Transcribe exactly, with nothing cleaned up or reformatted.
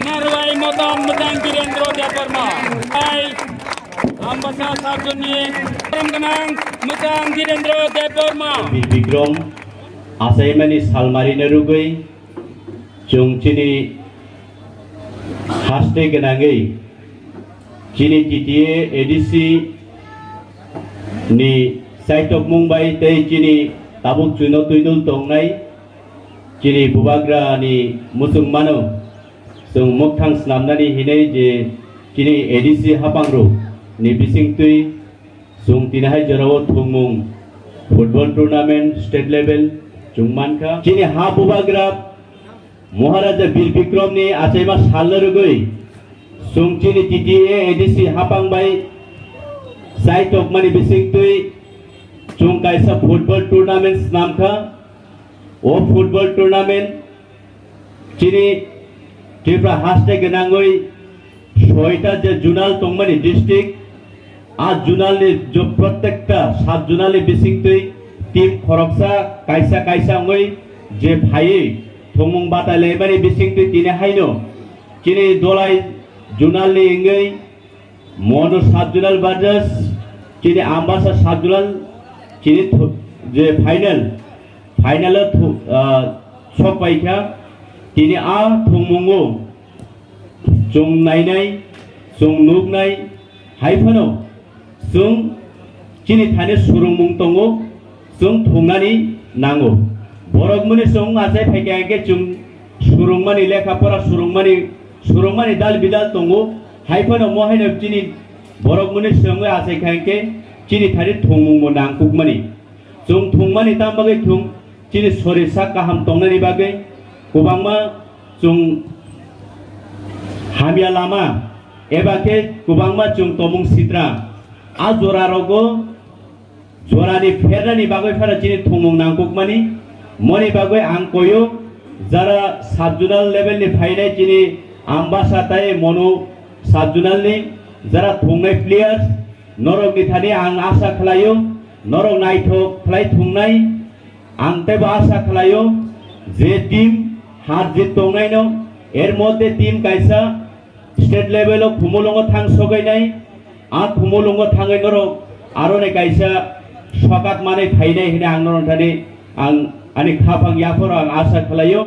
Narwai Motom Mwchang Dhirendra Debbarma. Hai, Ambasa Sabjoni, Gwnang Mwchang Dhirendra Debbarma. Bir Bikrom achaimani salmarina rwgwi chwng chini haste gwnangwi chini T T A A D C ni chaitokmung bai tei chini tabuk chuino twidul tongnai chini bubagra ni muchung mano chwng mukthang snamnani hinwi je chini A D C hapang rok ni bisingtwi chwng tini hai jorao thwngmung football tournament state level chwng mankha. Chini ha bubagra Maharaja Bir Bikrom ni achaima salno rwgwi chwng chini T T A A D C hapang bai chaitokmani bisingtwi chwng kaisa football tournament snamkha. O football tournament chini Tripura haste gwnangwi soita je zonal tongmani district, a zonal ni jo prottekta sub zonal ni bisingtwi team khoroksa kaisa kaisa wngwi je phaiwi thwngmung batai laimani bisingtwi tini haino chini Dolai zonal ni wngwi Mono sub zonal versus chini Ambasa sub zonal chini thu-, je final, final o thu-, ah, sok paikha tini a thwngmungo chwng nainai, chwng nuknai, hai phano chwng chini thani surungmung tongo, chwng thungnani nango. Borok muni chwng achai phaikha hwnkhe chwng surungmani lekha pora surungmani, surungmani dal bidal tongo. Hai phano mo haino chini borok muni chwngwi achai kha hwnkhe chini thani thungmungbo nangkukmani. Chwng thungmani tam bagwi thung chini sori sak kaham tongnani bagwi kwbangma chwng hamya lama eba khe kwbangma chwng tomung sitra. A jora rogo Jorani phernani bagwi phano chini thwngmung nangkukmani. Moni bagwi ang koyo jara sub zonal level ni phainai chini Ambasa tai Monu sub zonal ni jara thwngnai players, norok ni thani ang asa khlaio, norok naithok khlai thwngnai. Ang teibo asa khlaio je team har jit tongnaino, er moddhe team kaisa state level o Khumulwngo thang sogainai, a Khumulwngo thangwi norok aroni kaisa sokat manwi phainai hwnwi ang norok thani ang ani khaphang yapharo ang asa khlaio.